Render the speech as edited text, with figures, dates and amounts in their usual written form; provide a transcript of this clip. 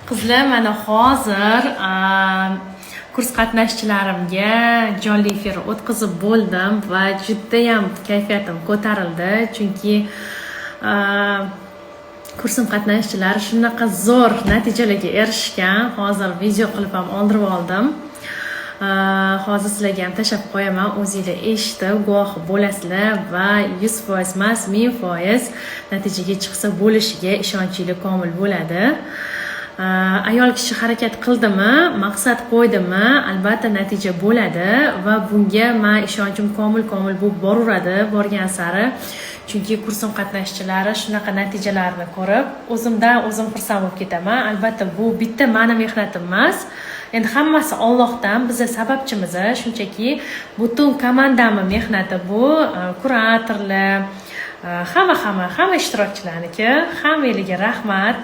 Qizlar, mana hozir kurs qatnashchilarimga jonli efir o'tkazib bo'ldim va judayam kayfiyatim ko'tarildi, chunki kursim qatnashchilari shunaqa zo'r natijalarga erishgan. Hozir video qilib ham oldirib oldim. Hozir sizlarga ham tashlab qo'yaman, o'zinglar eshitib guvohi bo'lasizlar va 100% emas, 1000% natijaga chiqsa bo'lishiga ishonchinglar komil bo'ladi. Ayol kishi harakat qildimi, maqsad qo'ydimi, albatta natija bo'ladi va bunga man ishonchim komil komil bo'lib boraveradi borgan sari, chunki kursim qatnashchilari shunaqa natijalarni ko'rib, o'zimdan o'zim xursand bo'lib ketaman. Albatta, bu bitta mani mehnatim emas, endi hammasi Ollohdan, biza sababchimiz shunchaki. Butun komandamni mehnati bu, kuratorlar, hamma hamma hamma ishtirokchilarniki. Hammanglarga rahmat.